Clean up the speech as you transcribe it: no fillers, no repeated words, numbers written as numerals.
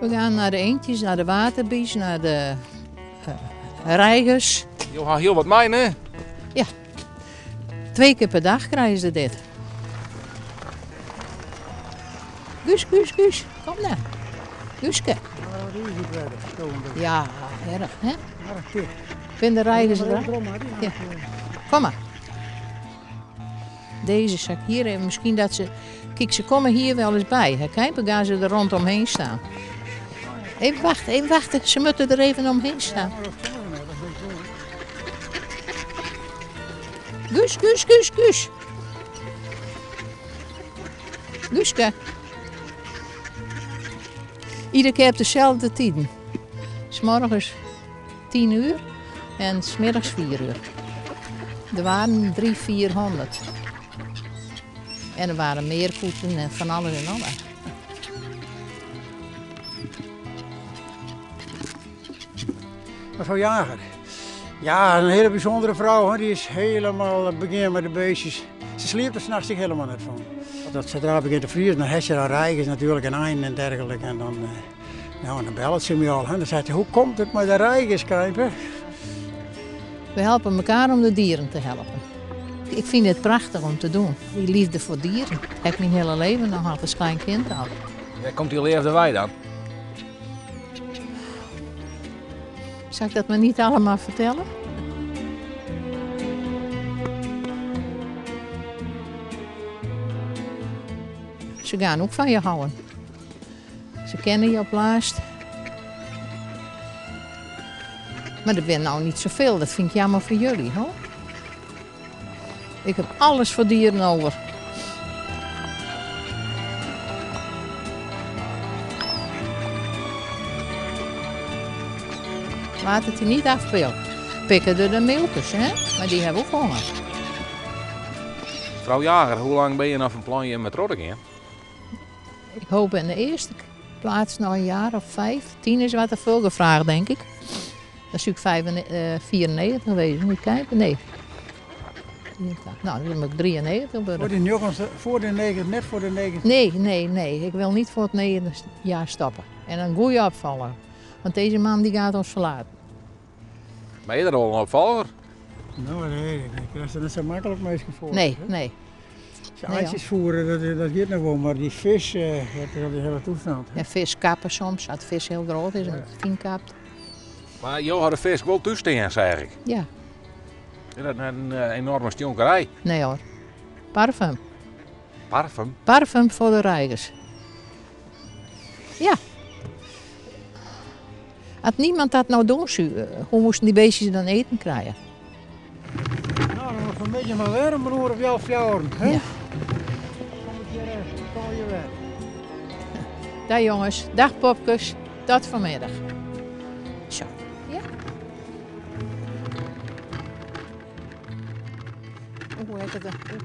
We gaan naar de eendjes, naar de waterbies, naar de reigers. Jo ha hiel wat mei, ne? Ja. Twee keer per dag krijgen ze dit. Guus, Guus, Guus, kom nou. Guuske. Ja, erg, hè? Vinden de reigers er Ja. Kom maar. Deze zak hier even, misschien dat ze... Kijk, ze komen hier wel eens bij. Hè? Kijk, dan gaan ze er rondomheen staan. Even wachten, even wachten. Ze moeten er even omheen staan. Guus, Guus, Guus, Guus. Guuske. Iedere keer op dezelfde tijden. 's Morgens 10 uur en 's middags 4 uur. Er waren drie, 400. En er waren meer koeten en van alles en nog wat. Mevrouw Jager. Ja, een hele bijzondere vrouw. Hè. Die is helemaal begin met de beestjes. Ze sliept er s'nachts helemaal net van. Dat zodra het begint te vriezen, dan heeft ze dan reigers natuurlijk en einden en dergelijke. En dan belt ze me al. Hè. Dan zegt ze, hoe komt het met de reigers, Kijper? We helpen elkaar om de dieren te helpen. Ik vind het prachtig om te doen. Die liefde voor dieren heb ik mijn hele leven nog gehad, als klein kind al. Ja, komt die liefde wij dan? Zal ik dat maar niet allemaal vertellen? Ze gaan ook van je houden. Ze kennen je op laatst. Maar er zijn nou niet zoveel, dat vind ik jammer voor jullie, hoor. Ik heb alles voor dieren over. Laat het je niet afpillen. Pikken er de meeltjes, hè? Maar die hebben ook honger. Mevrouw Jager, hoe lang ben je nou van plan je met Rodde gaan? Ik hoop in de eerste plaats nog een jaar of 5. 10 is wat te veel gevraagd, denk ik. Dan zou ik 94 geweest. Moet je kijken? Nee. Nou, dan moet ik 93 worden. Voor de negentigste, voor de negen, net voor de 90. Nee, nee, nee. Ik wil niet voor het 9e jaar stoppen. En een goede opvaller. Want deze man die gaat ons verlaten. Ben je er al een opvaller? Nou, nee, ik krijg er net zo makkelijk mee gevoerd, Nee, hè? nee. Ze Nee, eitjes hoor. voeren, dat gaat nog wel, maar die vis, dat is al die hele toestand. Hè? En vis kappen soms, als de vis heel groot is, en het fijn kapt. Maar jou had de vis wel toestaan, zeg ik. Ja. Is dat een enorme stionkerij? Nee hoor. Parfum. Parfum? Parfum voor de reigers. Ja. Had niemand dat nou doen, hoe moesten die beestjes dan eten krijgen? Nou, dan nog een beetje maar weer een broer of jouw fjouwen, hè? Ja. Kom ik hier kom je weer. Dag jongens, dag popkes, tot vanmiddag. Zo, ja. Hoe heet het dan? Oeh.